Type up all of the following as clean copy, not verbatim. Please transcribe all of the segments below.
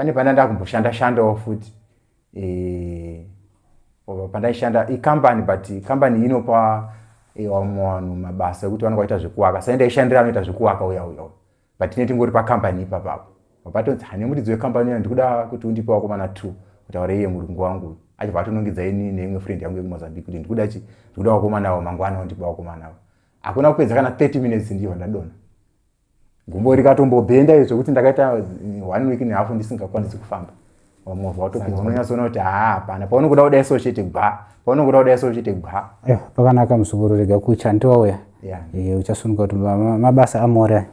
Pane pana ndakumboshanda shandawo futi eh, pandaishanda icompany but company inopa eh, vamwe vanhu mabasa ekuti vanenge vaita zvekuwaka sai ndaishandira anoita zvekuwaka uya uya but tine tingori pacompany ipapapo papatonzi hane muridzi wecompany uya ndikuda kuti undipe wakomana two kutaura iye murungu wangu achibva atonongedza ini neimwe friend yangu yekumozambique kuti ndikuda chi ndikuda wakomana avo mangwana undipe wakomana avo hakuna kupedza kana 30 minutes ndiyo ndadona gumbo rikatombobhenda izvo zvekuti ndakaita one week nehalf ndisingakwanisi kufamba movha watopinza unonyatsoona kuti haa hapana paunokuda kudai so chete gwa paunokuda kudai so chete gwa eh, pakanaka muzukuru rega kucha ndiwauya eh, uchasununga kuti mabasa amore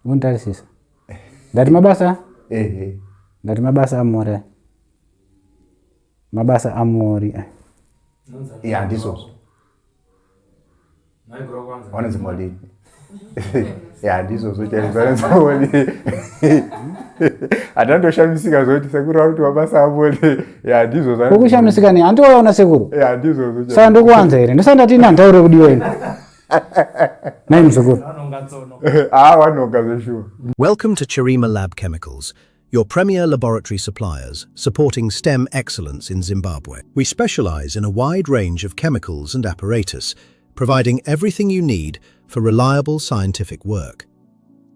untarisisa ndati mabasa ndati mabasa amore mabasa amori ya ndizvozvo vanonzi molini ya ndizvozvo chaizvo vanonzi moli handandoshamisika zvekuti sekuru vari kuti mabasa amoli ya ndizvozvo ukushamisika nei handiwaona sekuru ya ndizvozvo saka ndokuwanza here ndosati ndati ini handitaure kudiwa ini nai muzukuru ah vanonga zveshuwa Welcome to Chirima Lab Chemicals, your premier laboratory suppliers supporting STEM excellence in Zimbabwe. We specialize in a wide range of chemicals and apparatus, providing everything you need for reliable scientific work.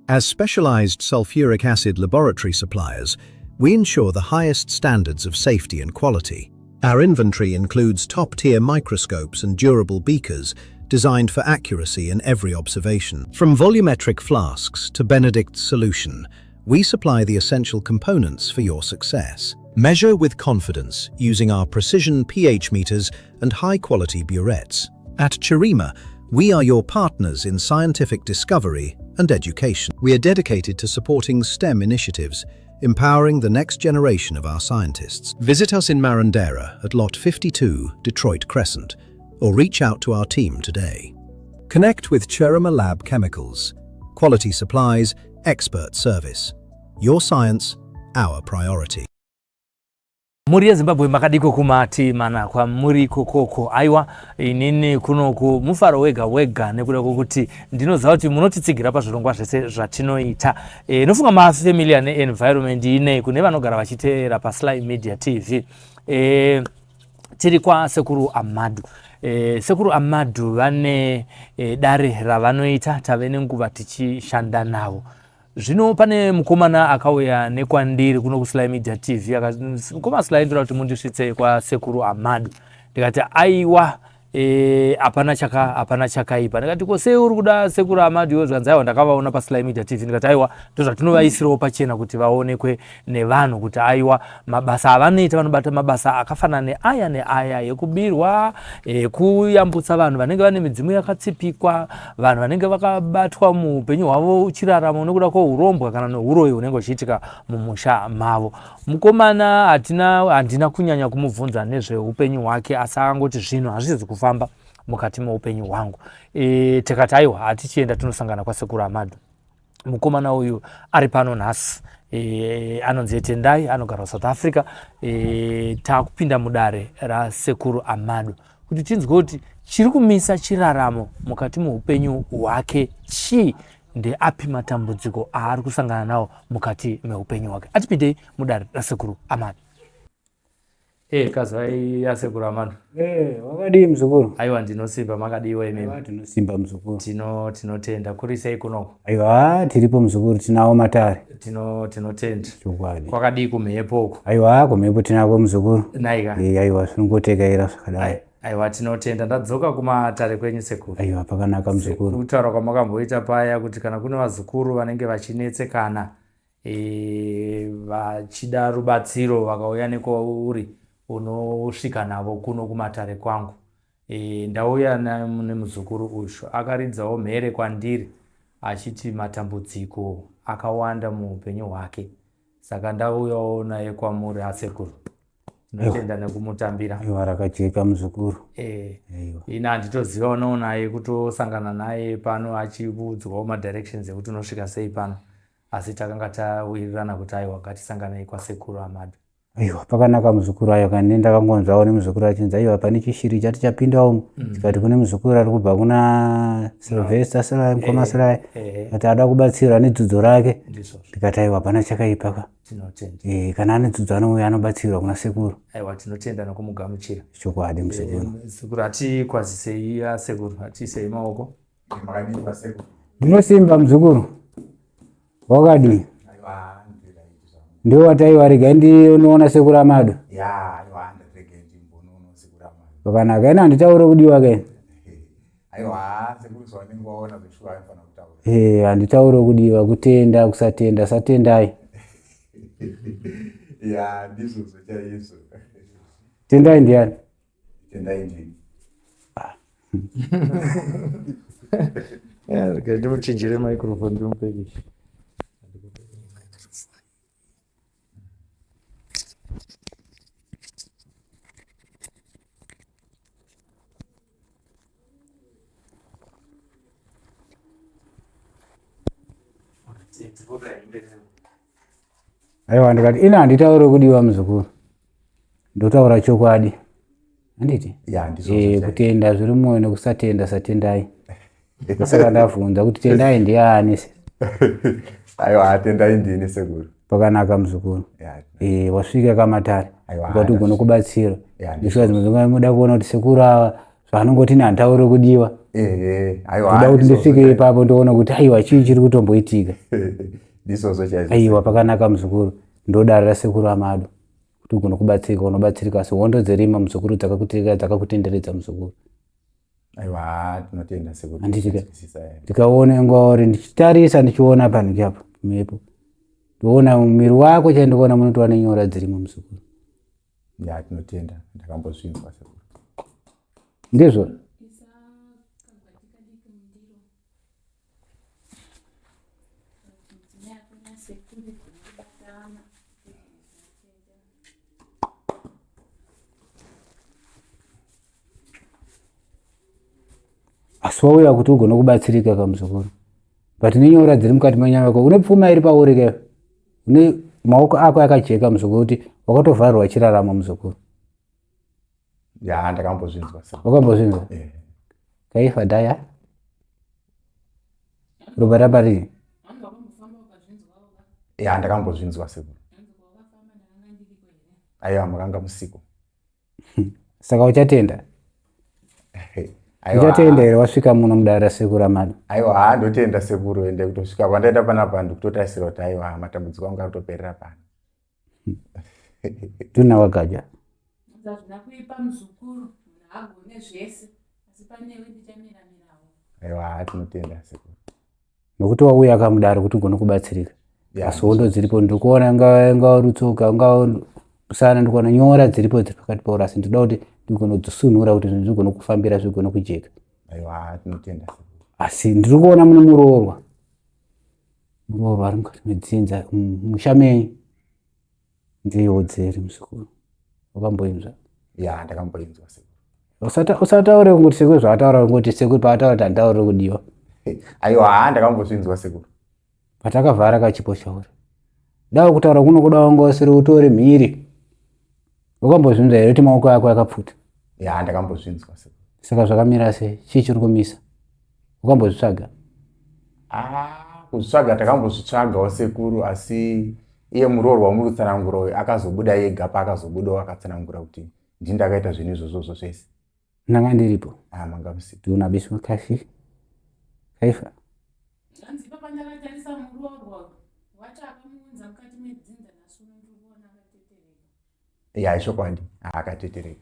As specialized sulfuric acid laboratory suppliers, we ensure the highest standards of safety and quality. Our inventory includes top-tier microscopes and durable beakers designed for accuracy in every observation. From volumetric flasks to Benedict's solution, we supply the essential components for your success. Measure with confidence using our precision pH meters and high-quality burettes. At Chirima, we are your partners in scientific discovery and education. We are dedicated to supporting STEM initiatives, empowering the next generation of our scientists. Visit us in Marondera at Lot 52, Detroit Crescent, or reach out to our team today. Connect with Chirima Lab Chemicals. Quality supplies, expert service. Your science, our priority. Mhuri yeZimbabwe makadiko kumati mana kwamuri ikokoko aiwa inini kunoku mufaro wega wega nekuda kwokuti ndinoziva kuti munotitsigira pazvirongwa zvese zvatinoita e, nofunga mafamiliar neenvironment inei kune vanogara vachiteera pasly media tv e, tiri kwasekuru amadu e, sekuru amadu vane e, dare ravanoita tave nenguva tichishanda navo Zvino pane mukomana akauya nekwandiri kuno kuSly Media TV akati mukoma Sly ndoda kuti mundisvitse kwasekuru Amadu ndikati aiwa eh, hapana chaka hapana chakaipa ndikati ko sei uri kuda sekuru Amadu iwo zvikanzi aiwa ndakavaona paSly Media TV ndikati aiwa ndozvatinovaisirawo pachena kuti vaonekwe nevanhu kuti aiwa mabasa avanoita vanobata mabasa akafanana neaya neaya yekubirwa ekuyambutsa vanhu vanenge vane midzimu yakatsipikwa vanhu vanenge vakabatwa muupenyu hwavo chiraramo nekuda kweurombwa kana neuroyi hunenge huchiitika mumusha mavo mukomana hatina handina kunyanya kumubvunza nezveupenyu hwake asi akangoti zvinhu hazvizi kufamba mukati meupenyu hwangu e, tikati aiwa hatichienda tinosangana kwasekuru amadu Mukomana uyu ari pano nhasi e, anonzi Tendai anogara kuSouth Africa e, takupinda mudare rasekuru Amadu kuti tinzwe kuti chiri kumisa chiraramo mukati meupenyu hwake chii ndeapi matambudziko aari kusangana nawo mukati meupenyu hwake atipindei mudare rasekuru Amadu. Eh, kazai asekuru amana. Eh, wakadii mzukuru? Aiwa ndinosimba makadiwa imimi. Aiwa tinosimba mzukuru. Tino tinotenda kuri sei kunoko? Aiwa tiripo mzukuru tinawo matare. Tino tinotenda. Chokwadi. Kwakadii kumhepo uko? Aiwa kumhepo tinako mzukuru. Naika. Eh, aiwa zvinongotekaira zvakadai. Aiwa tinotenda ndadzoka kumatare kwenyu sekuru. Aiwa pakanaka mzukuru. Kutaura kwamakamboita paya kuti kana kune vazukuru vanenge vachinetsekana e, vachida rubatsiro vakauya nekwauri unosvika navo kuno kumatare kwangu e, ndauya nemuzukuru uyu akaridzawo mhere kwandiri achiti matambudziko akawanda muupenyu hwake saka ndauyawo naye kwamuri asekuru tinotenda nekumutambira aiwa rakajeka muzukuru eh, ini handitoziva unowo naye kutosangana naye pano achiudzwawo madirections ekuti unosvika sei pano asi takanga tawirirana kuti aiwa ngatisanganei kwasekuru amadu. Aiwa, pakanaka muzukuru ayo kani ndakangonzwawo nemuzukuru achinzi aiwa pane chishiri chati chapinda umu mm. Chikati kune muzukuru ari kubva kuna Sylvester Sly mukoma Sly ati ada kubatsirwa nedzudzo rake. Ndikati aiwa hapana chakaipa ka. Eh, kana ane dzudzo anouya anobatsirwa kuna sekuru. Aiwa tinotenda nokumugamuchira. Chokwadi muzukuru. Sekuru atikwazisei asekuru atiisei maoko. Ndinosimba muzukuru. Wakadii? Ndiwo wataiwa regai ndinoona sekuru Amadu. Pakanaka ina handitaure kudiwa ke. Eh, handitaure kudiwa kutenda kusatenda satendai. Ya, ndizvozvo chaizvo. Tendai ndiani? Tendai ndini. Ndimuchinjire microphone ndimupekishe. Aiwa ndikati ina handitaure kudiwa muzukuru. Ndotaura chokwadi. Handiti? Ya, ndizvozvo chaizvo. Kutenda zviri mumwoyo nekusatenda satendai. Saka ndavhunza kuti tendai ndiani? Aiwa, tendai ndini sekuru. Pakanaka muzukuru. Ya. Wasvika kamatare. Aiwa, Ukati ugone kubatsira. Ya, Ndishuwa dzimwe dzinguva muda kuona kuti sekuru ava zvaanongoti ini handitaure kudiwa. Aiwa. Ndoda kuti ndisvike ipapo ndoona kuti aiwa chii chiri kutomboitika. Ndizvozvo chaizvo. Aiwa pakanaka muzukuru. Ndodarira sekuru Amadu. Kuti ugone kubatsirika unobatsirika asi hondo dzerima muzukuru dzakakutenderedza muzukuru. Aiwa tinotenda sekuru. Handiti ka? Ndikaona ngori ndichitarisa ndichiona panhu apo mhepo. Ndoona muviri wako chai ndikuona munotova nenyora dzirimo muzukuru. Ya tinotenda ndakambozvinzwa sekuru. Ndizvo? Asi wauya kuti ugone kubatsirika kamuzukuru. But nenyora dziri mukati menyama yako, une pfuma iri pauri ke. Une maoko ako akajeka muzukuru kuti wakatovharirwa chiraramo muzukuru. Ya, ndakambozvinzwa. Wakambozvinzwa? Eh. Kaifa daya. Ropa rapari. Ya, ndakambozvinzwa sekuru. Aiwa, makanga musiko. Saka uchatenda? Uchatenda here wasvika muno mudare rasekuru Amadu? Aiwa, ndotenda sekuru, ende kutosvika kwandaita panapa ndikutotarisira kuti aiwa matambudziko angu arikutoperera pano. Tuna wagaja. Hazvina kuipa muzukuru, munhu haagone zvese, asi panewe ndichamiramirawo. Aiwa, tinotenda sekuru. Nokuti wauya akamudaro kuti ugone kubatsirika. Asi hondo dziripo ndikuona ngava rutsoka ngava musana ndikuona nyora dziripo dziri pakati pauri asi ndinoda kuti ndigone kudzosunhura kuti zvinhu zvigone kufambira zvigone kujeka. Aiwa, tinotenda sekuru. Asi ndiri kuona mune muroorwa. Muroorwa ari mukati medzinza musha menyu. Ndiye wodzeri muzukuru. Wakamboinzwa? Ya, ndakamboinzwa sekuru. Usataure kungoti sekuru zvavataura kungoti sekuru paataura kuti handitaure kudiwa. Aiwa, ndakambozvinzwa sekuru. Patakavhara kachipo chauri. Dawo kutaura kuno kuda wanga usiri utore mhiri. Wakambozvinzwa here kuti maoko ako akapfuta? Ya, ndakambozvinzwa sekuru. Saka zvakamira sei? Chii chiri kumisa? Wakambozvitsvaga? Kuzvitsvaga takambozvitsvagawo sekuru, asi iye muroorwa wamuri kutsanangura uyu akazobuda ega paakazobudawo akatsanangura kuti ndini ndakaita zvinhu izvozvozvo zvese. Ndanga ndiripo. Manga musiko. Nduna biswa kashi. Kaifa. Hanzi ipapa ndakatarisa muroorwa wacho akamuunza mukati medzinza nhasi uno ndiri kuona akatetereka. Ya, ichokwadi. Akatetereka.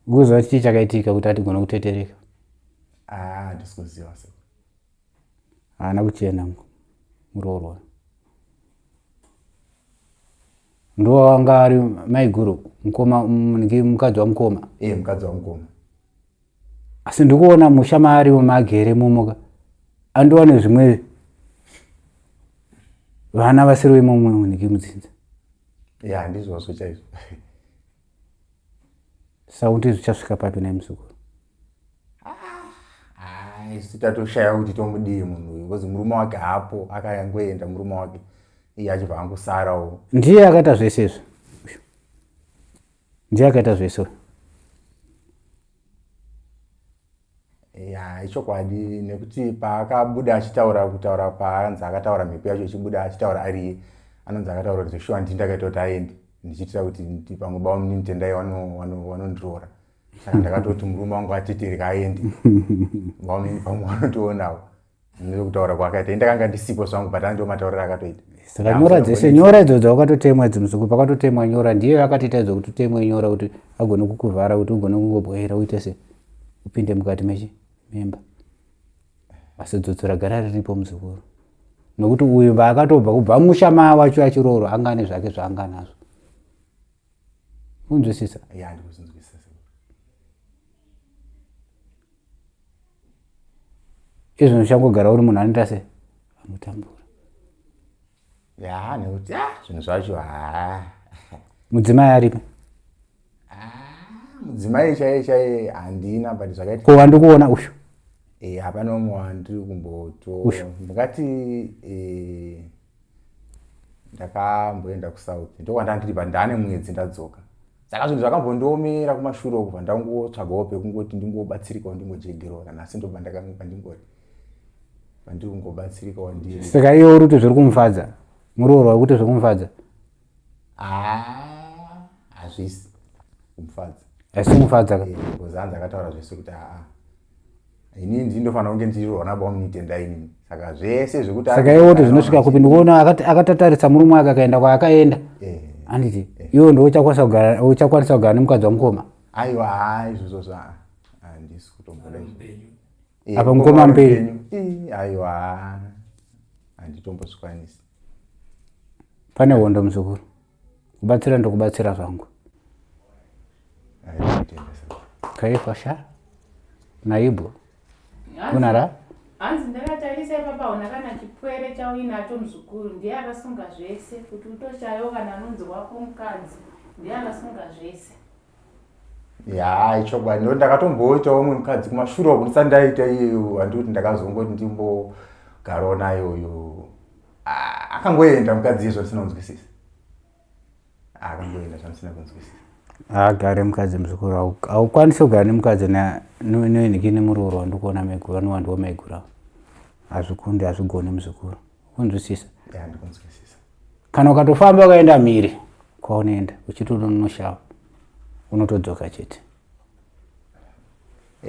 Ukuziva chii chakaitika kuti atigone kutetereka? Handisi kuziva sekuru. Haana kuchena muroorwa. Ndiwo wanga ari maiguru mukoma mukadzi wamukoma. Eh, mukadzi wamukoma. Asi ndikuona musha maari magere mumoka. Andiwane zvimwe vana vasiri vemumwe niki mudzinza. Ya, ndizvozvo chaizvo. Saka kuti zvichasvika papi naye muzukuru? Isu tatoshaya kuti tomudii munhu uyu because murume wake haapo, akangoenda murume wake. Iye achibva angosarawo. Ndiye akaita zvese izvi. Ndiye akaita zvese. Ya, ichokwadi nekuti paakabuda achitaura kutaura paanzi akataura mhepo yacho ichibuda achitaura ariye anonzi akataura kuti zveshuwa ndini ndakaita kuti aende ndichiitira kuti pamwe baba munini Tendai vanondiroora. Saka ndakatoti murume wangu atetereka aende. Baba munini pamwe vanotoonawo. Nekutaura kwaakaita. Ini ndakanga ndisipo zvangu but andiwo matauriro akatoita. Saka nyora dzese nyora idzo dzawakatotemwa idzi muzukuru pakatotemwa nyora ndiye akatoita idzo kuti utemwe nyora kuti agone kukuvhara kuti ugone kungobwaira uite se upinde mukati mechi memba asi dzotso ragara riripo muzukuru nokuti uyu vaakatobva kubva musha maa wacho achiroorwa anga ane zvake zvaanga nazvo unzwisisa ya ndikuzinzwisisa izvo uchangogara uri munhu anoita se anotambura ya nekuti ah, zvinhu zvacho haa mudzimai aripo ah, mudzimai chaiye chaiye handina but zvakaita ko wandikuona uyu eh, hapana umwe wandiri kumboto ndingati eh, ndakamboenda kusouth ndokwandandiri but ndaane mwedzi ndadzoka saka zvinhu zvakambondiomera kumashure uku pandangotsvagawo pekungoti ndingobatsirikawo ndingojegerwa kana asi ndobva ndakanga pandingori pandiri kungobatsirikawo ndiri saka iwe uri kuti zviri kumufadza muroorwa wekuti zviri kumufadza ah, hazvisi kumufadza haisi kumufadza ka eh, because hanzi akataura zvese kuti aa inini ndini ndofanira kunge ndichirwa nabamnitenda inini saka zvese zvekuti saka iwe kuti zvinosvika kupi ndikuona akatatarisa murume wake akaenda kwaakaenda eh. handiti eh. iwe ndo uchakwanisa kugara uchakwanisa kugara nemukadzi wamukoma aiwa haa izvozvo handisi kutomboda eh, apa mukoma mupenyu aiwa handitombozvikwanisi pane hondo muzukuru kubatsira ndokubatsira zvangu kaifa sha naibu kunara hanzi ndakatarisa ipapa hauna kana chipwere chauinacho muzukuru ndiye akasunga zvese kuti utoshayo kana anonzi wako mukadzi ndiye akasunga zvese ya ichokwadi ndokuti ndakatomboitawo umwe mukadzi kumashure uku ndisati ndaita iyeyo handikuti ndakazongoti ndimbogarawo naye uyu Ah, akangoenda mukadzi izvo ndisina kunzwisisa akangoenda zvandisina kunzwisisa agare mukadzi muzukuru haukwanisi kugara nemukadzi nenhiki nemurooro wandikuona maiguru anowandiwo maiguru avo hazvikundi hazvigoni muzukuru kunzwisisa kana ukatofamba ukaenda mhiri kwaunoenda uchiti unonoshava unotodzoka chete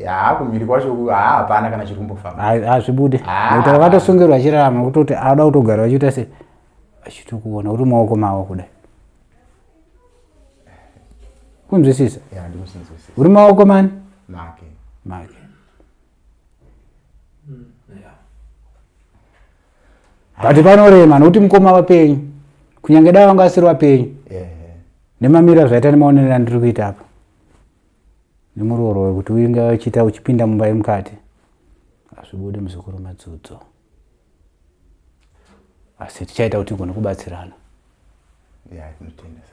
haa kumhiri kwacho haa hapana kana chiri kumbofamba hazvibude nekuti vakatosungirwa vachirarama kutoti ada kutogara vachiita se vachitokuona uri maoko mavo kudai kunzwisisa uri maoko mani make make mm, but panorema nokuti mukoma vapenyu kunyange dai vanga vasiri vapenyu nemamiro azvaita nemaonero andiri kuita apa nemurooro wekuti uinge uchiita uchipinda mumba yemukati hazvibude muzukuru madzudzo asi tichaita kuti tigone kubatsirana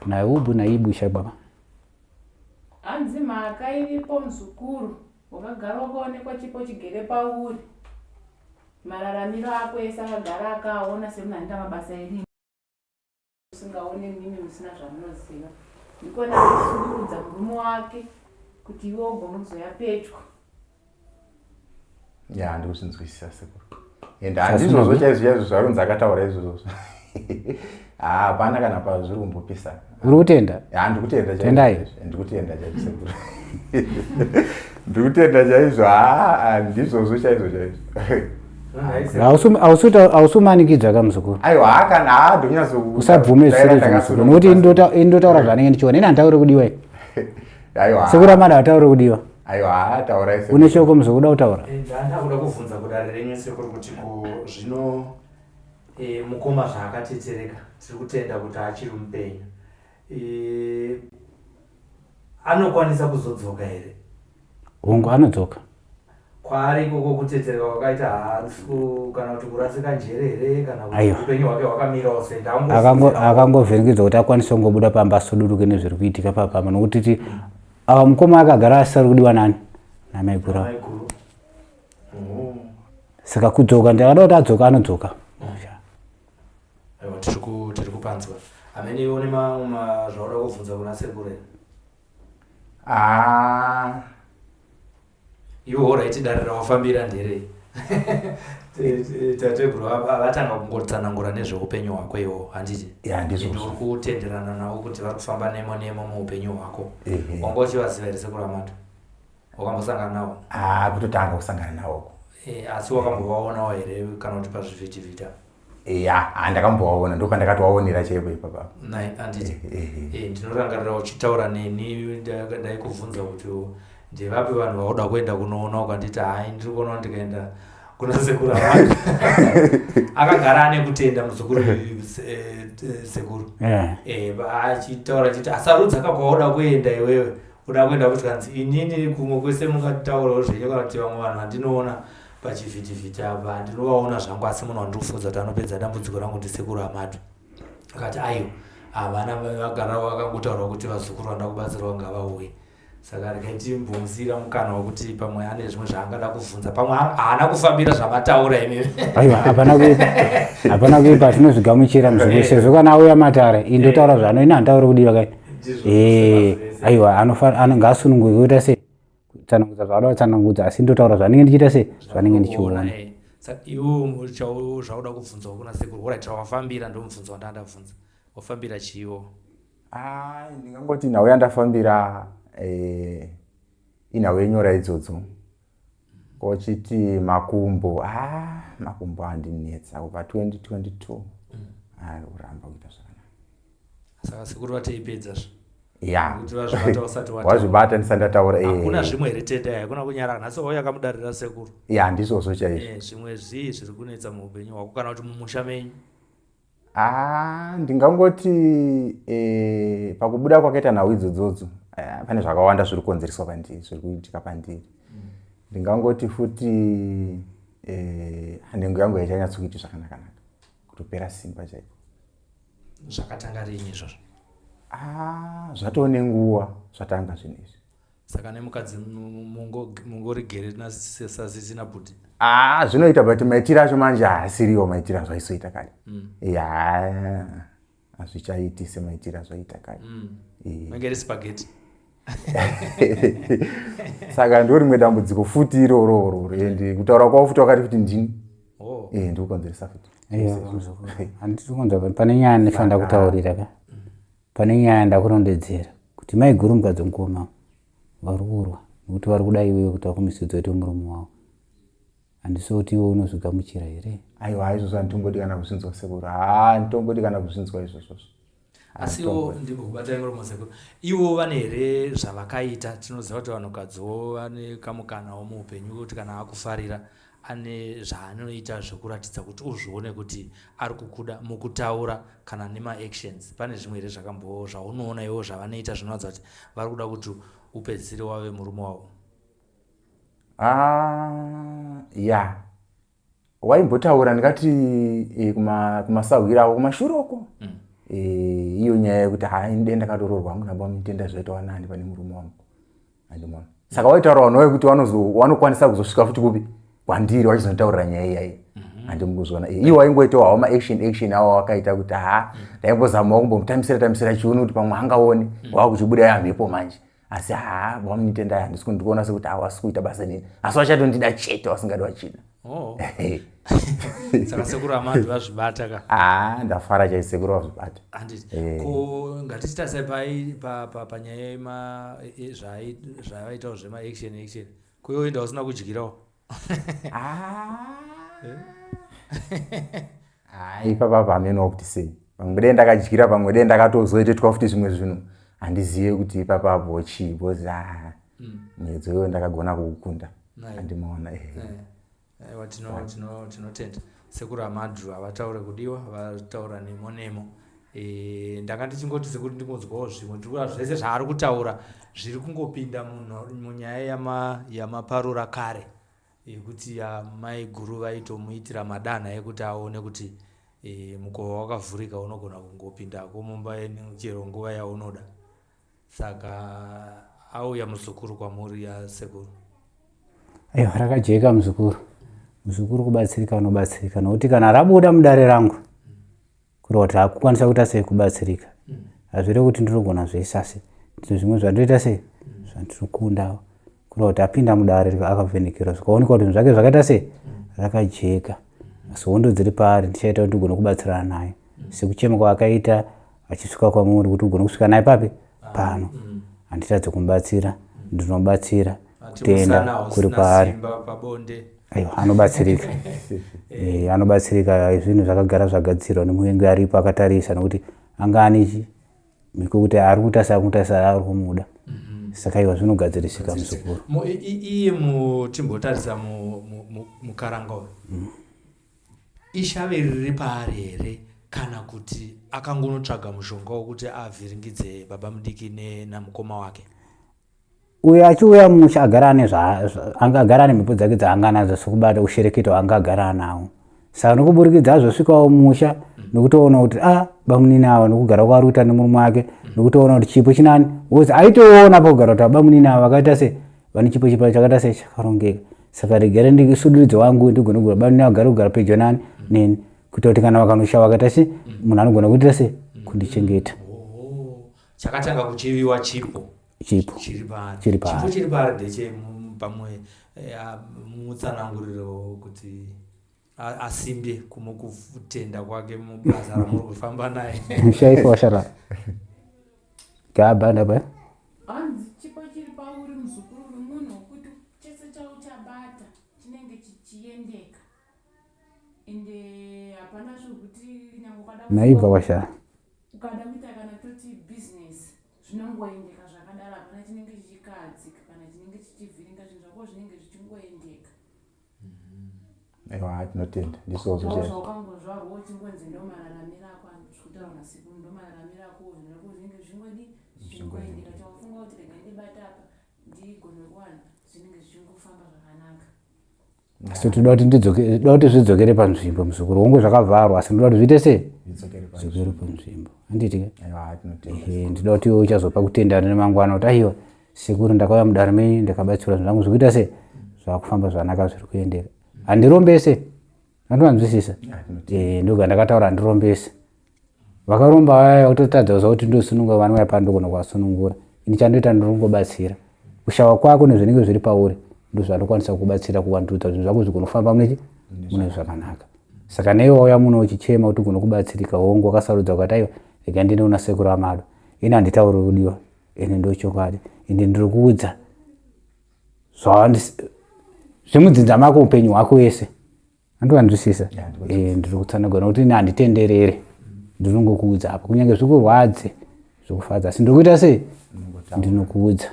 naiubu naibu shababa hanzi mhaka iripo muzukuru wakagara wakaonekwa chipo chigere pauri mararamiro ako ese akagara akaaona semunhu anoita mabasa erima Musingaone mimi musina zvamunoziva. Ndikona achisunungudza murume wake kuti iwe ugone kuzoya pedyo. Ya ndikuzvinzwisisa sekuru. And handizvozvo chaizvo chaizvo zvarunzi akataura izvozvo. Ah, hapana kana pazviri kumbopesana. Uri kutenda? Ya ndikutenda chaizvo. Tendai. Ndikutenda chaizvo sekuru. Ndikutenda chaizvo. Ah, ndizvozvo chaizvo chaizvo. Hausumanikidzwa ka muzukuru. Aiwa haa kana haa ndonyatso usabvume zvisiri zvemuzukuru nokuti indotaura zvanenge ndichiona ini handitaure kudiwa ini. Aiwa. Sekuru amada hataure kudiwa. Aiwa haa taurai sekuru. Une shoko muzukuru uda kutaura? Eh, Ndakuda kubvunza kudare renyu sekuru kuti ko zvino eh, mukoma zvaakatetereka tiri kutenda kuti achiri mupenyu eh, anokwanisa kuzodzoka here? Hongu anodzoka. Kwaari ikoko kutetereka kwakaita haasi kana kuti kurasika njere here kana kuti upenyu hwake hwakamirawo sei akangovhiringidzwa kuti akwanise kungobuda pamba asuduruke nezviri kuitika papamba nokuti ti ava mukoma akagara asisari kudiwa nani namaiguru avo saka kudzoka ndakada kuti adzoka anodzoka Aiwa tiri kupanzwa. Hamene iwe une mamwe zvauda kubvunza kuna sekuru here? Ah. Iwe horaiti dare rawafambira nderei? Tateguru vatanga kungotsanangura nezveupenyu hwako iwo handiti? Ya, ndizvozvo. Uri kutenderana navo kuti vari kufamba nemo nemo muupenyu hwako. Ehe. Wanga uchivaziva here sekuru Amadu? Wakambosangana navo? Ah, kutotanga kusangana navo. Eh, asi wakambovaonawo here kana kuti pazvivhitivhiti apa? Ya, ah, ndakambovaona ndopandakatovaonera chaipo ipapa. Nai, handiti? Eh, ndinorangarira uchitaura neni ndaikubvunza kuti ndevapi vanhu vauda kuenda kunoona ukanditi hai ndiri kuona ndikaenda kuna sekuru Amadu. Akagara ane kutenda muzukuru sekuru. Yeah. Eh, achitaura achiti asarudza ka kwauda kuenda iwewe. Uda kuenda kuti kanzi inini kumwe kwese mungataurawo zvenyu kana kuti vamwe vanhu vandinoona pachivhitivhiti apa ndinovaona zvangu asi munhu wandiri kufunza kuti anopedza dambudziko rangu ndisekuru Amadu. Akati aiwa havana vagara vakangotaura kuti vazukuru vanoda kubatsirwa ngavauye. Saka regai timbomusiyira mukana wekuti pamwe ane zvimwe zvaangada kuvhunza, pamwe haana kufambira zvamataura imimi. Aiwa, hapana kuipa, hapana kuipa, tinozvigamuchira muzukuru sezvo kana auya matare ini ndotaura zvaanoina hantauri kudiwa kai. Aiwa, ngaasununguke kuita sei kutsanangudza zvaada kutsanangudza, asi ndotaura zvanenge ndichiita sei zvanenge ndichiona. Saka iwe zvauda kubvunzawo kuna sekuru, horaiti wafambira ndomubvunzo wandandabvunza, wafambira chiiwo? Ah, ndingangoti nhau yandafambira inhau yenyora idzodzo. Kochiti makumbo, ah, makumbo andinetsa kubva 2022. Ari kuramba kuita zvakanaka. Saka sekuru vateipedza zve? Ya. Kuti vazvibata usati wataura. Wazvibata ndisati ndataura, Hakuna zvimwe here tendai, hakuna kunyarara. Nhasi wauya akamudarira sekuru. Ya, ndizvozvo chaizvo. Zvimwe zvii zviri kunetsa muupenyu hwako kana kuti mumusha menyu? Ah, ndingangoti pakubuda kwakaita nhau idzodzodzo, pane zvakawanda zviri kukonzereswa pandiri, zviri kuitika pandiri. Ndingangoti futi nhengo yangu haichanyatsokuiti zvakanaka-naka, kutopera simba chaiko. Zvakatanga rini izvozvo? Ah, zvatoo nenguva zvatanga zvinhu izvi. Saka nemukadzi mungorigere nasisi nabhudhi? Ah, zvinoita but maitiro acho manje haasiriwo maitiro azvaisoita kare. Ya, hazvichaiti semaitiro azvaiita kare. Menge ri spaghetti. Saka ndo rimwe dambudziko futi iroro ende kutaura kwavo futi wakati futi ndini. Oh. Ndikukonzeresa futi. Aiwa, muzukuru. Handisi kunzwa pane nyaya ndinofanira kutaurira ka. Pane nyaya ndakurondedzera kuti maiguru mukadzi mukoma vari kurwa nekuti vari kuda iwewe kuti vakumisudze uite murume wavo. Handisi kuti iwe unozvigamuchira here? Aiwa, izvozvo handitombodi kana kuzvinzwa sekuru. Haa, handitombodi kana kuzvinzwa izvozvo. Asiwo ndimbokubatai muromo sekuru. Ivo vane here zvavakaita? Tinoziva kuti vanhukadziwo vane kamukanawo muupenyu kuti kana akufarira ane zvaanoita zvekuratidza kuti uzvione kuti ari kukuda mukutaura kana nemaactions. Pane zvimwe here zvakambo zvaunoona iwo zvavanoita zvinoratidza kuti vari kuda kuti upedzisire wave murume wavo? Ah, ya. Waimbotaura ndingati kumasahwira avo kumashure uko. Iyo nyaya yekuti hai ndenda ndakatoroorwa hangu nababa mutenda zvaitawa nani pane murume wangu. Andimona. Saka waitaura vanhu vaye kuti vanokwanisa kuzosvika futi kupi kwandiri vachizotaurira nyaya iyayi. Andimukuzviona. Iwo waingoitawo hawo ma-action action awo wakaita kuti ha ndaimbozamawo kumbomutambisira tambisira chioni kuti pamwe angaone wakuchibuda yamhepo manje. Asi ha baba munitenda handisi kundikuona sekuti hawasi kuita basa neni. Asi vachatondida chete vasingadi vachida. Oh. Saka sekuru Amadu vazvibata ka? Ah, ndafara chai sekuru vazvibata. Handiti. Ko ngatichita sei panyaya yema zvavaitawo zvema action action. Ko iwe enda usina kudyirawo? Ah. Ah, ipapa pameno kuti sei. Pamwe dai ndakadyira, pamwe dai ndakatozoitetwa futi zvimwe zvinhu. Handizive kuti ipapa apo chii because muedzo iwo ndakagona kuukunda. Andimaona, Aiwa, tinotenda. Sekuru Amadu havataure kudiwa, vataura nemo nemo. Ndanga ndichingoti sekuru ndingonzwawo zvimwe, ndiri kuona zvese zvaari kutaura zviri kungopinda munyaya yamaparura kare yekuti maiguru vaitomuitira madanha ekuti aone kuti mukova wakavhurika unogona kungopindako mumba chero nguva yaunoda. Saka auya muzukuru kwamuri ya sekuru? Aiwa, rakajeka muzukuru. Muzukuru kubatsirika unobatsirika nokuti kana rabuda mudare rangu Kureva kuti akukwanisa kuita sei kubatsirika. Hazvirevi kuti ndinogona zvese asi ndine zvimwe zvandinoita sei zvandinokundawo. Kureva kuti apinda mudare akavhenekerwa zvikaonekwa kuti zvinhu zvake zvakaita sei rakajeka. Asi hondo dziri paari ndichaita kuti ndigone kubatsirana naye sekuchema kwaakaita achisvika kwamuri kuti ugone kusvika naye papi pano. Handitadze kumubatsira, ndinobatsira kutenda kuri kwaari. Aiwa anobatsirika. Eh, anobatsirika zvinhu zvakagara zvagadzirwa nemuvengi aripo akatarisa nekuti anga ane chi mhiko kuti ari kuita sei akuita sei ari kumuda. Saka aiwa zvinogadzirisika muzukuru. Iye timbotarisa mukaranga uyu. Ishave riri paari here kana kuti akangonotsvaga mushonga wekuti avhiringidze baba mudiki namukoma wake? Uyo achiuya musha agara ane anga agara ane mhepo dzake dzaanga nadzo sekubata ushereketo hwaanga agara anawo. Saka nokuburikidza azosvikawo musha nokutoona kuti a ah, bamunini ava nokugara kwaari kuita nemurume wake nokutoona kuti chipo chinani because aitoona pakugara kuti bamunini ava vakaita se vane chipo chipo chakaita se chakarongeka. Saka regere ndisuduridze wangu ndigone kugara bamunini ava vagare kugara pedyo nani neni kuita kuti kana vakanoshawa vakaita se munhu anogona kuita se kundichengeta. Chakatanga kuchiviwa chipo. Chipo chiri paari. Chiri paari. Chipo chiri paari ndeche pamwe mutsananguriro kuti asimbe kumukutenda kwake mubasa ramuri kufamba naye. Shaifa washara. Gaba ndaba. Hanzi chipo chiri pauri muzukuru uri munhu wekuti chese chauchabata chinenge chichiendeka ende hapana zvekuti nyange ukada Naibva washara. Ukada kuita kana toti business zvinongoendeka zvakadaro hapana chinenge chichikahadzika kana chinenge chichivhiringa zvinhu zvako zvinenge zvichingoendeka. Aiwa tinotenda ndizvozvo chaizvo. Zvawakangozvarwa uchingonzi ndomararamiro ako zvekutaura nasekuru ndomararamiro ako zvinhu zvako zvinenge zvichingodii zvichingoendeka chawafunga kuti rega ndibate apa ndigone kuwana zvinenge zvichingofamba zvakanaka. Asi toda kuti ndidzoke toda kuti zvidzokere panzvimbo muzukuru wangu zvakavharwa asi ndoda kuti zviite sei zvidzokere panzvimbo handiti ke ehe ndinoda kuti iwe uchazopa kutenda nemangwana kuti aiwa sekuru ndakauya mudare menyu ndakabatsirwa zvinhu zvangu zvikuita sei zvakufamba zvakanaka zviri kuendeka handirombese andivanzwisisa eh ndoga ndakataura handirombese Vakaromba vaya vakutotadza kuziva kuti ndosununga vanouya pano ndogona kuvasunungura. Ini chandoita ndinongobatsira. Kushawa kwako nezvinenge zviri pauri ndozvandokwanisa kukubatsira kuwandudza zvinhu zvako zvigonofamba mune mune zvakanaka. Saka newe wauya muno uchichema kuti ugone kubatsirika hongu wakasarudza ukati aiwa rega ndiende kuna sekuru Amado. Ini handitauri kudiwa ende ndochokwadi ende ndiri kuudza zvemudzinza mako upenyu hwako wese. Andivanzwisisa eh, ndiri kutsanangura nokuti ini handitenderere ndinongokuudza apa kunyange zvikurwadze zvikufadza asi ndiri kuita sei ndinokuudza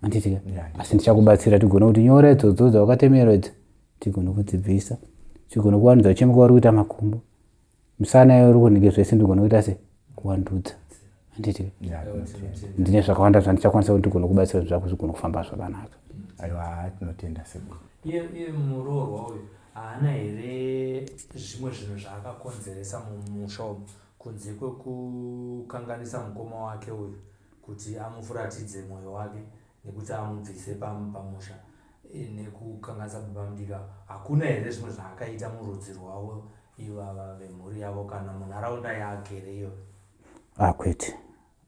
anditika asi ndichakubatsira tigone kuti nyora idzodzo dzawakatemerwa idzo tigone kudzibvisa tigone kuwandudza ucheme kwauri kuita makumbo Musana iwe uri kunenge zvese ndigona kuita se kuwandudza handiti ndine zvakawanda zvandichakwanisa kuti ndigone kubatsira kuti zvako zvigone kufamba zvakanaka. Aiwa tinotenda sekuru. Iye muroorwa uyu haana here zvimwe zvinhu zvaakakonzeresa mumusha umu kunze kwekukanganisa mukoma wake uyu kuti amufuratidze mwoyo wake nekuti amubvise pamusha nekukanganisa baba mudiki hakuna here zvimwe zvaakaita murudzi rwavo ivava vemhuri yavo kana munharaunda yaagere iyoyo? Ah, kwete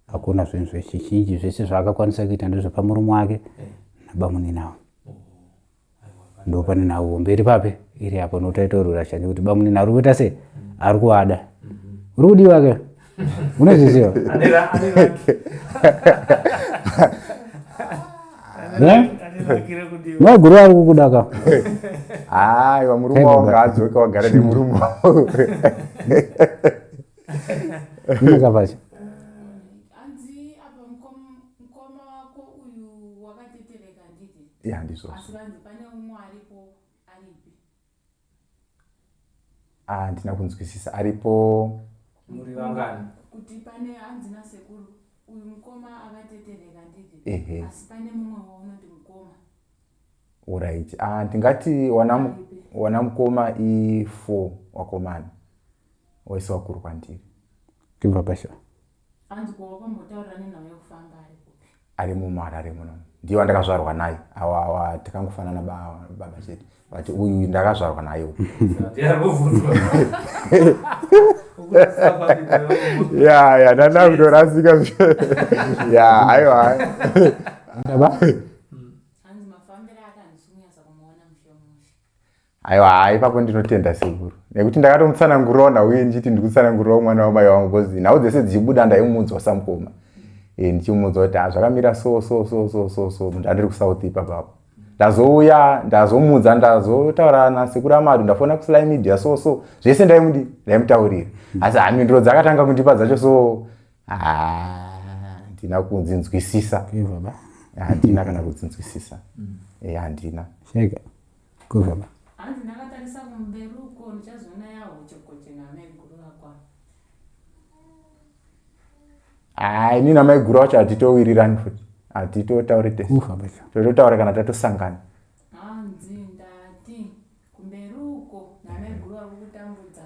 hakuna zvinhu zvechizhinji zvese zvaakakwanisa kuita ndezvepamurume wake eh. nabamunini avo oh, ndo pane nhau hombe iri papi iri apo notaita shanje kuti bamunini ari kuita sei mm. ari kuvada mm-hmm. uri kudiwa ke unozviziva Maiguru ari kukuda ka. Aiwa murume wangu ngaadzoke wagara nemurume wangu. Inaka pacho. Hanzi apa mukoma wako uyu wakatetereka handiti? Ya ndizvozvo. Asi vanzi pane umwe aripo aripi? Ah, handina kunzwisisa aripo. Muri vangani? Kuti pane hanzi nasekuru uyu mukoma akatetereka handiti? Ehe. Asi pane mumwe waunoti mukoma. Alright. Ah, ndingati wana wana mukoma i 4 wakomana. Wese wakuru kwandiri. Kibva pasha. Hanzi ko wakambotaura nenhau yekufamba ari kupi? Ari muMarare muno. Ndiye wandakazvarwa naye. Awa awa takangofanana baba chete. But uyu ndakazvarwa naye uyu. Ya ya ndanda kutorasika. Ya aiwa. Ndaba. Hanzi mafambiro ake handisi kunyatsa kumuona mushe mushe. Aiwa haa ipapo ndinotenda sekuru nekuti ndakatomutsanangurirawo nhau iyi ndichiti ndikutsanangurirawo mwana wamai vangu because nhau dzese dzichibuda ndaimuudzwa samukoma e, ndichimuudza kuti ah, zvakamira so so so so so so ndandiri kusouth ipapapo ndazouya ndazomuudza ndazotaura nasekuru amadu ndafona kusly media so so zvese ndaimudi ndaimutaurira asi ha mhinduro dzakatanga kundipa dzacho so handina kudzinzwisisa handina kana kudzinzwisisa mm. handina Kuvaba. Hanzi ndakatarisa kumberi uko ndichazoona yahochekoche namaiguru vako. Ah, ini namaiguru wacho hatitowirirani futi. Hatitotauri tese. Tototaura kana tatosangana. Hanzi ndati kumberi uko namaiguru vari kukutambudza.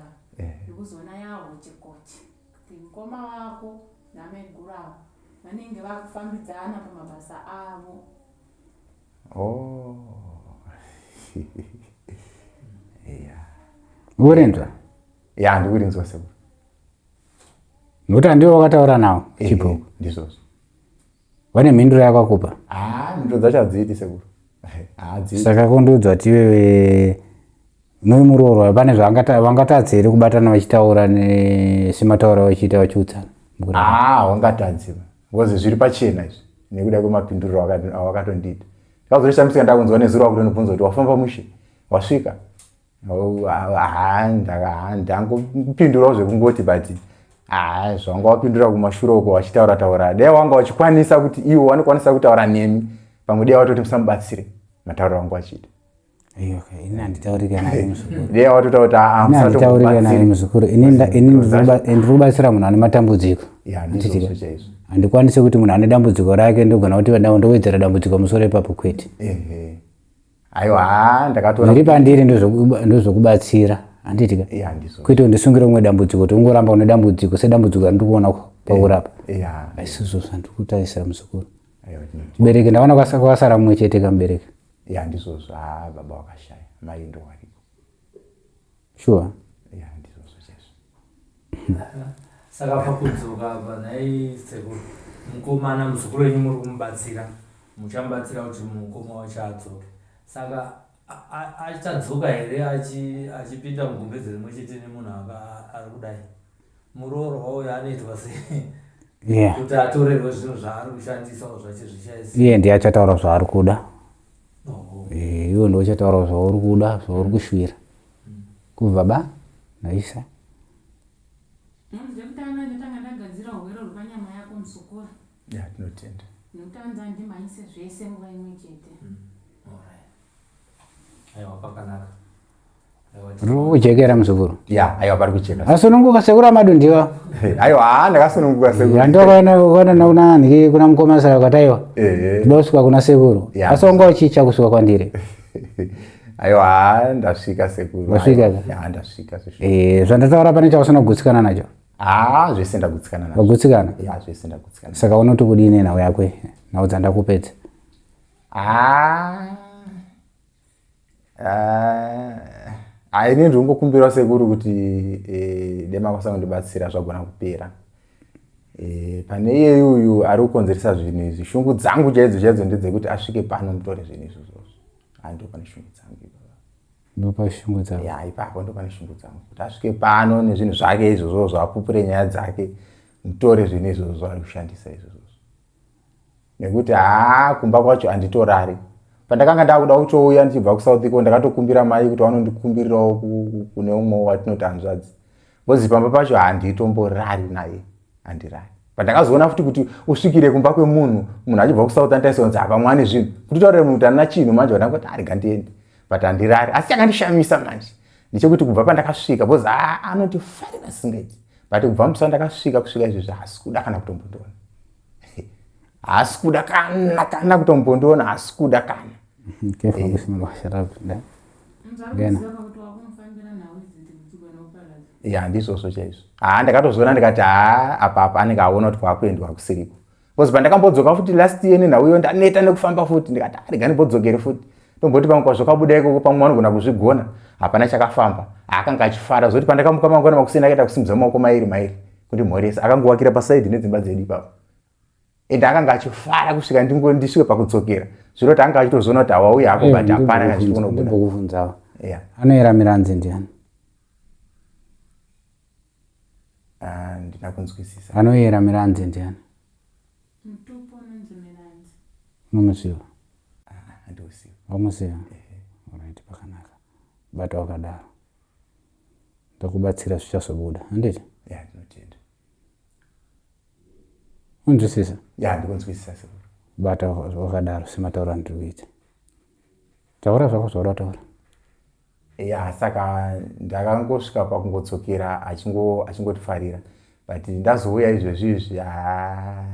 Ndikuzoona yahochekoche. Kuti mukoma wako namaiguru avo vanenge vakufambidzana pamabasa avo. Oh. yeah. Urinzwa? Ya, ndikurinzwa sekuru. Nokuti handiwo wakataura nawo chibhuku. Ndizvozvo. Vane mhinduro yakakupa? Ah, mhinduro dzacho hadziiti sekuru. Hadziiti. Saka kundiudza kuti iwewe nomuroorwa pane zvavangatadzi here kubatana vachitaura semataura vachiita vachiudzana? Ah, wangatadzi. Because zviri pachena izvi nekuda kwemapinduriro awakatondiita. Ndakazoshamisika ndakunzwa nezuro wakutondibvunza kuti wafamba mushe wasvika. Ndangopindurawo zvekungoti but haa zvawanga wapindura kumashure uko wachitaura taura dai wanga wachikwanisa kuti iwo wanokwanisa kutaura nemi pamwe dai watoti musamubatsire matauriro wangu wachiita. Ini handitaurike naye muzukuru. Dai watotaura kuti haa Ini handitaurike naye muzukuru. Ini ndiri kubatsira munhu ane matambudziko. Handikwanisi kuti munhu ane dambudziko rake ndogona kuti ndowedzera dambudziko musoro ipapo kwete. Aiwa haa ndakatoona. Zviri pandiri ndozvokubatsira handiti ka? Kwete undisungire umwe dambudziko kuti ungoramba une dambudziko sedambudziko randiri kuona pakurapa. Haisizvo zvandiri kutarisira muzukuru. Mubereki ndaona kwasara mumwe chete kamubereki. Ya ndizvozvo haa baba wakashaya mai ndo wariko. Sure. Ya ndizvozvo chaizvo. Saka pakudzoka apa nhai sekuru mukomana muzukuru wenyu muri kumubatsira muchamubatsira kuti mukoma wacho adzoke saka achadzoka here achipinda mugumbeze rimwe chete nemunhu ari kudai muroorwa uyo anoitwa sei yeah. kuti atorerwe zvinhu zvaari kushandisawo zvacho zvichaisi iye ndiye achataura zvaari kuda eh, iwe ndiwe uchataura zvauri kuda zvauri kushuvira kubva ba naisa Zvekutanga ndotanga ndagadzira hwero rwepanyama yako muzukuru. Ya, tinotenda. Nekuti anzi andimhanyise zvese nguva imwe chete. Mm. Aiwa pakanaka. Riri kujekera muzukuru. Ya, aiwa pari kujeka. Asununguka sekuru amadundiwa. Aiwa, haa ndakasununguka sekuru. Yandokaona ukaona kuna niki kuna mukoma saka ukati aiwa. Ndoda kusvika kuna sekuru. Asi wanga uchicha kusvika kwandiri. Aiwa, haa ndasvika sekuru. Wasvika ka? Ya, ndasvika sekuru. Eh, zvandataura pane chausina kugutsikana nacho. Haa, zvese ndagutsikana nazvo. Wagutsikana? Ya, zvese ndagutsikana. Saka unoti kudini nhau yako iyi? Nhau dzandakupedza. Haa. Ah, ini ndiri kungokumbirawo sekuru kuti eh, dai makwanisa kundibatsira zvagona kupera eh, pane iyeyu uyu ari kukonzeresa zvinhu izvi shungu dzangu chaidzo chaidzo ndedzekuti asvike pano mutore zvinhu izvozvo ah, ndo pane shungu dzangu ipapo ndopa shungu dzangu ya ipapo ndo pane shungu dzangu kuti asvike pano nezvinhu zvake izvozvo zvaapupure nyaya dzake mutore zvinhu izvozvo zvaari kushandisa izvozvo nekuti haa kumba kwacho handitorari pandakanga ndakuda kutouya ndichibva kusouth iko ndakatokumbira mai kuti vanondikumbirirawo kune umwe watinoti hanzvadzi bcoz pamba pacho handitomborari naye handirari pandakazoona futi kuti usvikire kumba kwemunhu munhu achibva kusouth antaisonzi apa mwane zvinhu kutitaurira munhu kuti andina chinhu manje vandangoti arega ndiende but handirari asi chakandishamisa manje ndechekuti kubva pandakasvika bcoz anotifarira singaiti but kubva musi wandakasvika kusvika izvezvi haasi kuda kana kutombondiona haasi kuda kana kana kutombondiona haasi kuda kana ya ndizvozvo chaizvo haa ndakatozoona ndikati haa apa apa anenge aona kuti kwakuendwa kusiriko. Because pandakambodzoka futi last year nenhau iyo ndaneta nekufamba futi ndikati ah, rega ndimbodzokere futi tomboti pamwe kwazvakabuda ikoko pamwe vanogona kuzvigona. Hapana chakafamba. Akanga achifara zvoti pandakamuka mangwana makuseni akaita kusimudza maoko mairi mairi kundimhoresa. Akangowakira pasaidi nedzimba dzedu ipapo. Ende akanga achifara kusvika ndisvike pakudzokera. Zvinoti anga achitozoona kuti hawauya hako but hapana kana chiri kunobuda. Ndimbokubvunzawo. Yeah. Anoyera miranzi ndiani? Ah, ndina kunzwisisa. Anoyera miranzi ndiani? Mutupo unonzi miranzi. Unomuziva? Ah, handiuziva. Wamuziva? Alright, pakanaka. Bata wakadaro. Ndakubatsira zvichazobuda, handiti? Yeah, ndinotenda. Unzwisisa? Yeah, ndikunzwisisa sekuru. Bata wakadaro sematauro andiri kuita. Taura zvako zvauri wataura. Ya, saka ndakangosvika pakungodzokera achingotifarira. But ndazouya izvezvi izvi, haa,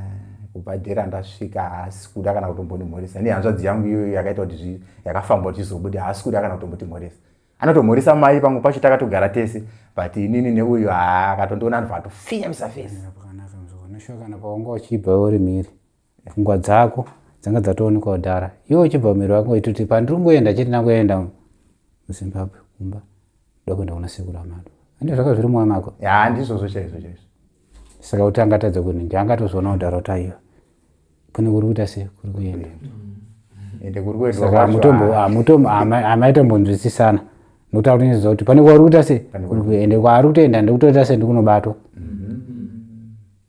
kubva dhera ndasvika haasi kuda kana kutombondimhoresa. Nehanzvadzi yangu iyoyo yakaita kuti yakafamba kuti izobude, haasi kuda kana kutombotimhoresa. Anotomhoresa mai pamwe pacho takatogara tese, but inini neuyu haa, akatondiona anobva atofinyamisa face. Pakanaka mzukuru, unoshuwa kana pawanga uchibva uri mhiri. Pfungwa dzako dzanga dzatoonekwa kudhara. Iwe uchibva mhiri wako waitoti pandiri kungoenda chete ndangoenda muZimbabwe kumba ndoda kuenda kuna sekuru Amadu. Handizvo zvaka zviri mumwoyo mako? Ya, ndizvozvo chaizvo chaizvo. Saka kuti angatadza kuenda nje angatozoona kudhara kuti aiwa kune kuri kuita sei kuri kuenda. Ende kuri kuendwa Saka kwacho, hamaitombonzwisisana nokuti akutonyazoziva kuti pane kwauri kuita sei kuri kuenda ende kwaari kutoenda ndikutoita sei ndikunobatwa.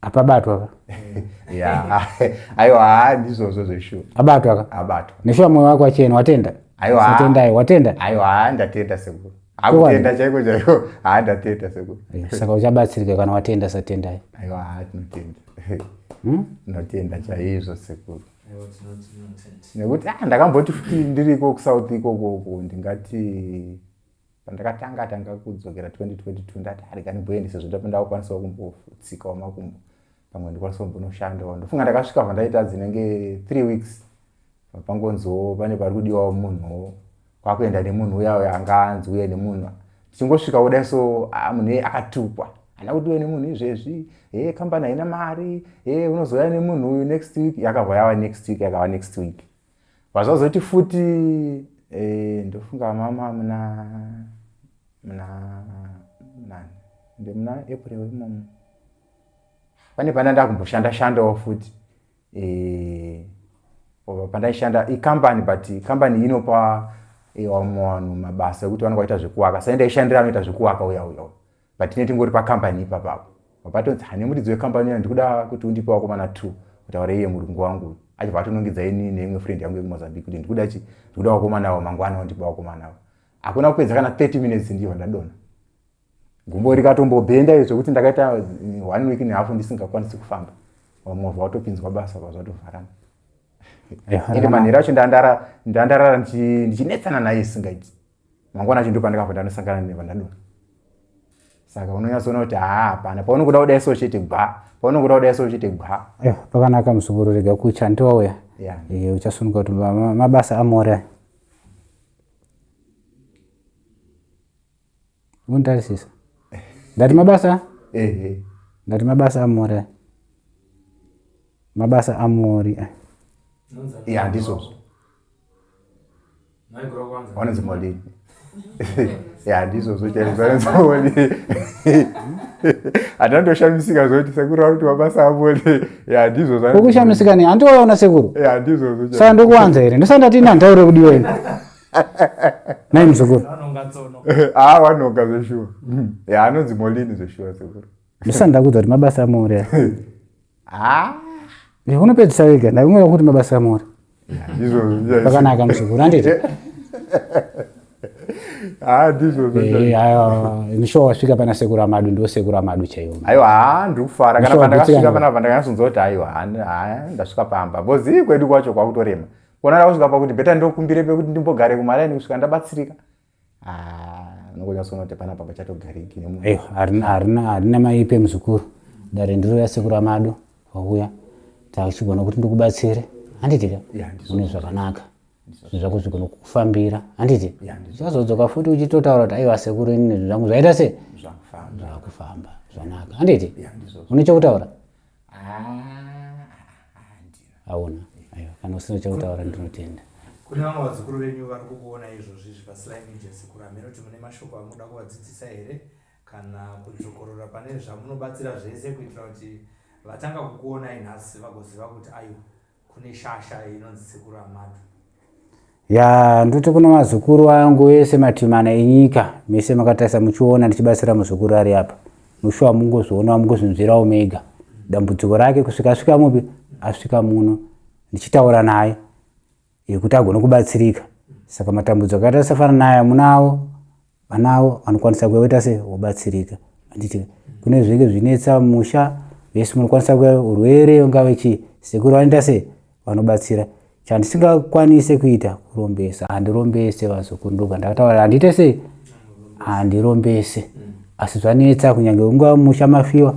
Apabatwa ka? Ya, aiwa, haa, ndizvozvo zveshuwa. Abatwa ka? Abatwa. Neshuwa moyo wako wachena, watenda? Aiwa. Satendai, watenda? Aiwa, haa, ndatenda sekuru. Hakutenda chaiko chaiko. Haa, ndatenda sekuru. Saka uchabatsirika kana watenda satendai. Aiwa, haa, tinotenda. Tinotenda chaizvo sekuru. Nekuti ndakamboti futi ndiriko kuSouth ikoko uko ndingati pandakatanga tanga kudzokera 2022 ndati arega ndimboende sezvo ndakukwanisawo kumbotsikawo makumbo pamwe ndikwanisa kumbonoshandawo. Ndofunga ndakasvika pandaita dzinenge 3 weeks pangonziwo pane pari kudiwawo munhuwo kwakuenda nemunhu uya uya anga anzi uye nemunhu tichingosvika kudai so munhu iye akatukwa hana kuti uye nemunhu izvezvi he kambani haina mari he unozouya nemunhu uyu next week yakabva yava next week yakava next week vazvazoti futi ndofunga mama muna muna nani ndi muna April imomo pane pana ndakumboshanda shandawo futi pandaishanda icompany but company inopa vamwe vanhu mabasa ekuti vanenge vachiita zvekuwaka saka ndaishandira anoita zvekuwaka uya uya but tine tingori pacompany ipapapo vapatonzi hane muridzi wecompany uya ndikuda kuti undipe wakomana 2 kutaura iye murungu wangu achibva atonongedza ini neimwe friend yangu yekuMozambique kuti ndikuda chi ndikuda wakomana avo mangwana undipe wakomana avo hakuna kupedza kana 30 minutes ndiyo ndadona gumbo rikatombobhenda izvo zvekuti ndakaita 1 week and a half ndisingakwanisi kufamba vamwe vatopinzwa basa vazotovharana ende manheru acho ndandarara ndichinetsana naye isingaiti mangwana acho ndipo pandakabva ndanosangana nevandadona saka unonyatsoona kuti haa hapana paunongoda kudai so chete gwa paunongoda kudai so chete gwa pakanaka muzukuru rega kucha ndiwauya uchasununga kuti mabasa amore untarisisa ndati mabasa ndati mabasa amore mabasa amori ya ndizvozvo vanonzi molini ya ndizvozvo chaizvo vanonzi molini handandoshamisika zvoti sekuru vari kuti mabasa amori ya ndizvozvo ukushamisika nei handiwaona sekuru ya ndizvozvo saka ndokuwanza here ndosaka ndati ini handitaure kudiwa ini nai muzukuru ah vanonga zveshuwa ya anonzi molini zveshuwa sekuru ndosaka ndakuudza kuti mabasa amori ah unopedzisa wega ndakungoda kuti mabasa amori ndizvozvo pakanaka muzukuru handiti ah ndizvozvo aiwa nishuwa wasvika pana sekuru amadu ndiwo sekuru amadu chaiwo aiwa haa ndiri kufara kana pandakasvika panapa ndakanyatsonzwa kuti aiwa haa ndasvika pamba because kwedu kwacho kwakutorema kuona ndakusvika pakuti beta ndokumbire pekuti ndimbogare kumaraini kusvika ndabatsirika unongonyatsoona kuti panapa pachatogariki nemunhu aiwa harina maipe muzukuru dare ndiro yasekuru amadu wauya tachigona kuti ndikubatsire handiti ka une zvakanaka zvinhu zvako zvigona kukufambira handiti uchazodzoka futi uchitotaura kuti aiwa sekuru ini zvinhu zvangu zvaita se zvakufamba zvanaka handiti une chokutaura Aona. Aiwa, kana usina chekutaura ndinotenda. Kune vamwe vazukuru venyu vari kukuona izvozvi izvi paSly Media sekuru, hameno kuti mune mashoko amunoda kuvadzidzisa here kana kudzokorora pane zvamunobatsira zvese kuitira kuti vatanga kukuonai nhasi vagoziva kuti aiwa kune shasha inonzi sekuru Amadu. Ya, ndoti kune vazukuru vangu vese mativi mana enyika, mese makatarisa muchiona ndichibatsira muzukuru ari apa. Mushuwa mungozviona mungozvinzwirawo mega dambudziko rake kusvika asvika mupi asvika muno ndichitaura naye yekuti agone kubatsirika. Saka matambudziko akaita sefana naye munawo vanawo vanokwanisa kuya voita sei vobatsirika handiti kune zvinenge zvinetsa musha vese munokwanisa kuya urwere ungave chii sekuru vanoita sei vanobatsira chandisingakwanise kuita kurombesa handirombese vazukuru ndoga ndakataura handiite sei handirombese asi zvanetsa kunyange ungava musha mafiwa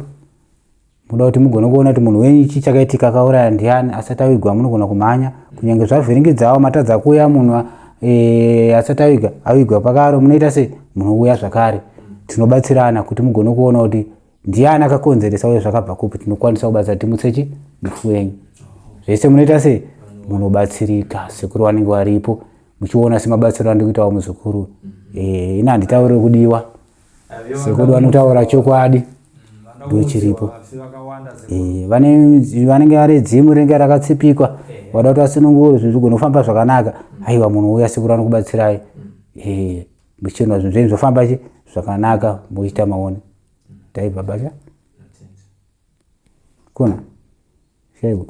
Muda kuti mugone kuona kuti munhu wenyu chii chakaitika akauraya ndiani asati avigwa munogona kumhanya kunyange zvavhiringidzawo matadza kuuya munhu e, asati aviga avigwa pakaro munoita sei munouya zvakare tinobatsirana kuti mugone kuona kuti ndiani akakonzeresa uye zvakabva kupi tinokwanisa kubatsira timutse chi mufu wenyu zvese munoita sei munobatsirika sekuru vanenge varipo muchiona semabatsiro andikuitawo muzukuru e, ini handitaurire kudiwa sekuru vanotaura chokwadi ndochiripo eh, vanenge vari dzimu rinenge rakatsipikwa eh. vada kuti vasunungure zvinhu zvigone kufamba zvakanaka aiwa munhu uya sekuru anokubatsirai eh, muchiona zvinhu zvenyu zvofamba chi zvakanaka muchiita maone taibva bacha kuna shaiwa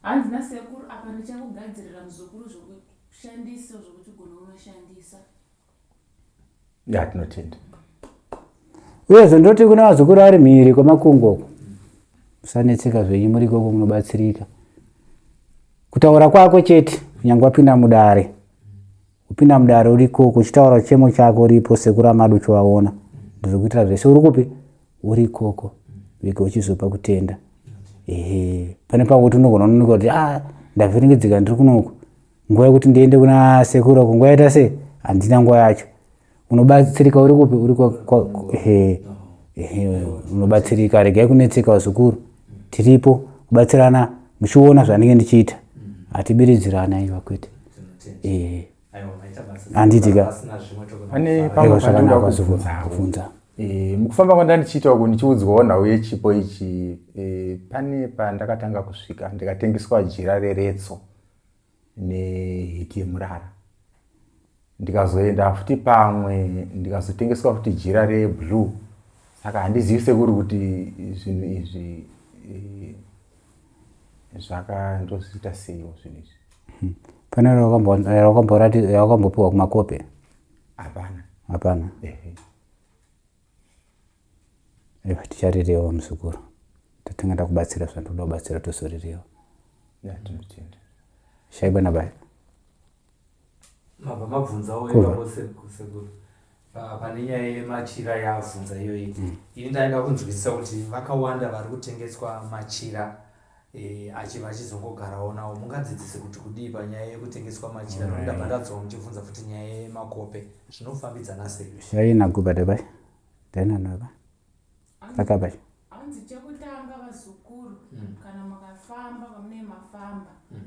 hanzi nasekuru apa ndichakugadzirira muzukuru zvokushandisa zvokuti ugone unoshandisa Ya, tinotenda. Uyezve ndoti kune vazukuru vari mhiri kwemakungo uko. Musanetseka zvenyu muri ikoko munobatsirika. Kutaura kwako chete kunyange wapinda mudare. Kupinda mudare uri ikoko uchitaura chemo chako uripo sekuru Amadu uchivaona. Ndiri kuitira zvese uri kupi? Uri ikoko. Vega uchizopa kutenda. Ehe, pane pakuti unogona kunonoka kuti ah ndavhiringidzika ndiri kunoku. Nguva yekuti ndiende kuna sekuru uko nguva yaita sei handina nguva yacho unobatsirika uri kupi uri he unobatsirika regai kunetseka vazukuru tiripo kubatsirana muchiona zvanenge ndichiita hatibiridzirana aiwa kwete handiti ka pane pamwe pandoda kubvunza e, mukufamba kwandandichiita uku ndichiudzwawo nhau yechipo ichi e, pane pandakatanga kusvika ndikatengeswa jira reretso nehiti yemurara ndikazoenda futi pamwe ndikazotengeswa futi jira reblue saka handizivi sekuri kuti zvinhu izvi eh, zvakandozviita seiwo zvinhu izvi hmm. pane rawakambopiwa kumakope hapana hapana Aiwa ticharirewa muzukuru. Tatanga takubatsira zvandoda kubatsira tozorirewa. Tinotenda. Shaibwa nabaya. Mabva mabvunzawo ipapo sekuru. Pane nyaya yemachira yaabvunza iyoyi. Mm. Ini ndaida kunzwisisa kuti vakawanda vari kutengeswa machira e, achi vachizongogarawo nawo mungadzidzise kuti kudii panyaya yekutengeswa machira nokuti ndabva ndadzowa muchibvunza futi nyaya yemakope zvinofambidzana sei shaina guba dabai dainanaba rakabai hanzi chekutanga vazukuru mm. kana mukafamba pamunee mafamba mm.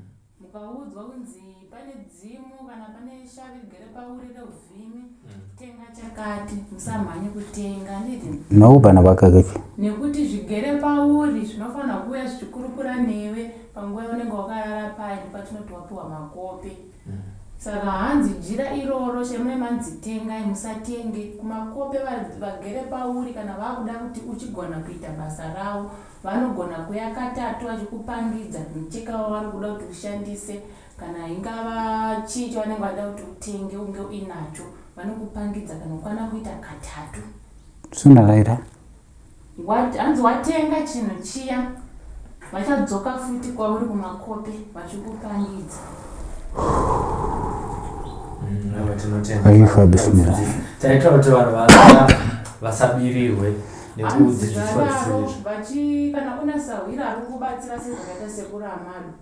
Mukaudzwa kunzi pane dzimu kana pane shavi rigere pauri reuvhimi mm. tenga chakati musamhanye kutenga nditi no bana vakakeki nekuti zvigere pauri zvinofanira kuuya zvichikurukura newe panguva yaunenge wakarara paye patinoti wapiwa makope mm. Saka hanzi jira iroro chemune manzi tengai musatenge kumakope vagere pauri kana vakuda kuti uchigona kuita basa ravo Vanogona kuya katatu vachikupangidza mucheka wavari kuda kuti ushandise kana ingava chii chavanenge vada kuti utenge unge uinacho vanokupangidza kana kukwana kuita katatu. Sooner later. What, hanzi watenga chinhu chiya vachadzoka futi kwauri kumakope vachikupangidza. Aifa bismillah. Taita kuti vanhu vasabirirwe nekudzidziswa zvisizvo. Vachi kana una sahwira ari kubatsira sezvakaita sekuru Amadu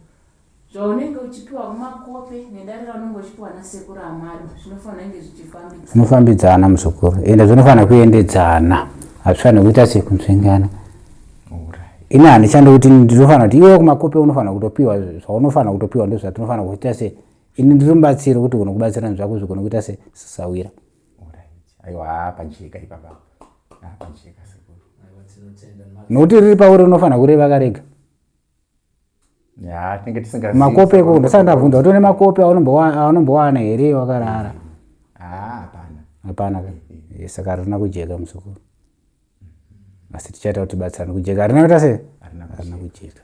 zvaunenge uchipiwa kumakope nedare raunenge uchipiwa nasekuru Amadu zvinofanira kunge zvichifambidzana. Zvinofambidzana muzukuru ende zvinofanira kuendedzana hazvifaniri kuita sekunzvengana. Ini handichandi kuti ndinofanira kuti iwe kumakope unofanira kutopiwa zvaunofanira kutopiwa ndozvatinofanira kuita se ini ndiri mubatsiri kuti ugone kubatsira zvako zvigone kuita se sisawira. Aiwa pajeka ipapa. Pajeka sekuru. Nokuti riri pauri unofanira kureva karega. Ya, tinenge tisingazivi. Makope eko ndosaka ndabvunza kuti une makope aunombowana here wakarara? Ah, hapana. Hapana ka. Eh, saka harina kujeka muzukuru. Asi tichaita kuti tibatsirane kujeka. Harina kuita sei? Harina kujeka.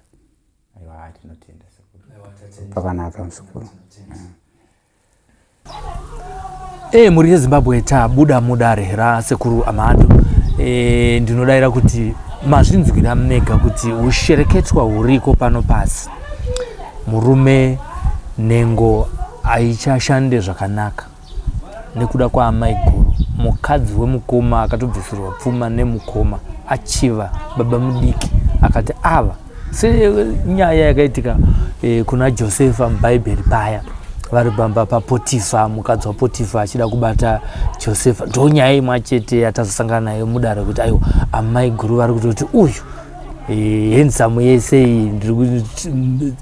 Aiwa, tinotenda sekuru. Pakanaka muzukuru. E, mhuri yeZimbabwe tabuda mudare rasekuru Amadu. E, ndinodaira kuti mazvinzwira mega kuti ushereketwa huriko pano pasi. Murume nhengo haichashande zvakanaka nekuda kwaamaiguru mukadzi wemukoma akatobvisirwa pfuma nemukoma achiva baba mudiki akati ava senyaya yakaitika e, kuna Josefa muBhaibheri paya vari pamba paPotifa, mukadzi waPotifa achida kubata Josefa. Ndonyaya imwe chete yatazosangana nayo mudare kuti aiwa amai guru vari kutoti uyu e, handsome yese iyi ndiri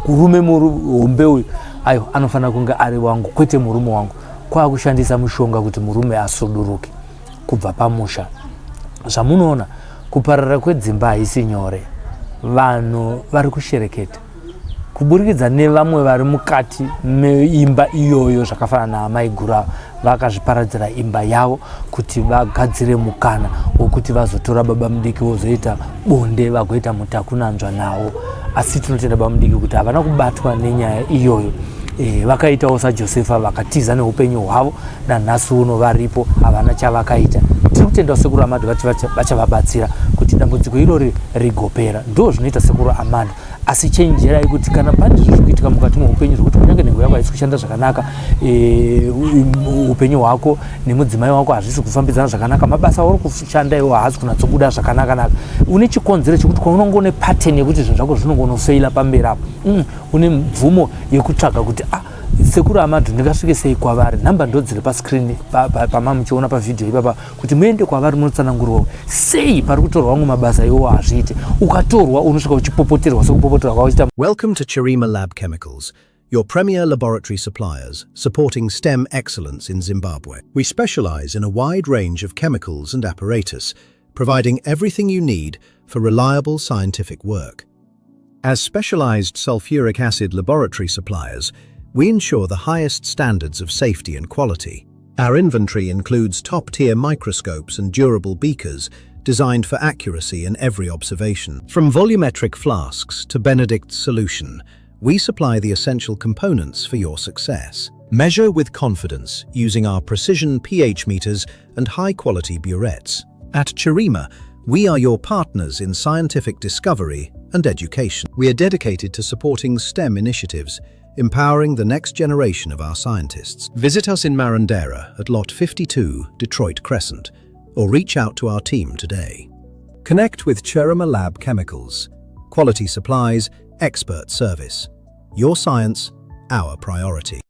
murume muhombe uyu aiwa anofanira kunge ari wangu kwete murume wangu, kwakushandisa mushonga kuti murume asuduruke kubva pamusha. Zvamunoona kuparara kwedzimba haisi nyore, vanhu vari kushereketa kuburikidza nevamwe vari mukati meimba iyoyo zvakafanana naamaiguru ava vakazviparadzira imba yavo kuti vagadzire mukana wokuti vazotora baba mudiki vozoita bonde vagoita mutakunanzva nawo. Asi tinotenda baba mudiki kuti havana kubatwa nenyaya iyoyo. E, vakaitawo saJosefa vakatiza neupenyu hwavo nanhasi uno varipo havana chavakaita. Tiri kutendawo sekuru Amadu vati vachavabatsira kuti dambudziko irori rigopera. Ndo zvinoita sekuru Amadu. Asi chenjerai kuti kana pane zviri kuitika mukati meupenyu zvekuti kunyange nhengo yako haisi kushanda zvakanaka, e, upenyu hwako nemudzimai wako hazvisi kufambidzana zvakanaka, mabasa auri kushanda iwo haasi kunatsobuda zvakanaka naka, une chikonzero chekuti kwaunonge une pattern yekuti zvinhu zvako zvinongonofeila pamberi apo, une mvumo yekutsvaga kuti ah, sekuru Amadu ndingasvike sei kwavari. Nhamba ndo dziri pascreen pamamuchiona pavhidhiyo ipapa kuti muende kwavari munotsanangurwa sei pari kutorwa vamwe mabasa iwowo hazviite. Ukatorwa unosvika uchipopoterwa sekupopoterwa kwauchiita. Welcome to Chirima Lab Chemicals, your premier laboratory suppliers, supporting STEM excellence in Zimbabwe. We specialize in a wide range of chemicals and apparatus, providing everything you need for reliable scientific work. As specialized sulfuric acid laboratory suppliers, we ensure the highest standards of safety and quality. Our inventory includes top-tier microscopes and durable beakers designed for accuracy in every observation. From volumetric flasks to Benedict's solution, we supply the essential components for your success. Measure with confidence using our precision pH meters and high-quality burettes. At Chirima, we are your partners in scientific discovery and education. We are dedicated to supporting STEM initiatives, empowering the next generation of our scientists. Visit us in Marondera at Lot 52, Detroit Crescent, or reach out to our team today. Connect with Chirima Lab Chemicals. Quality supplies, expert service. Your science, our priority.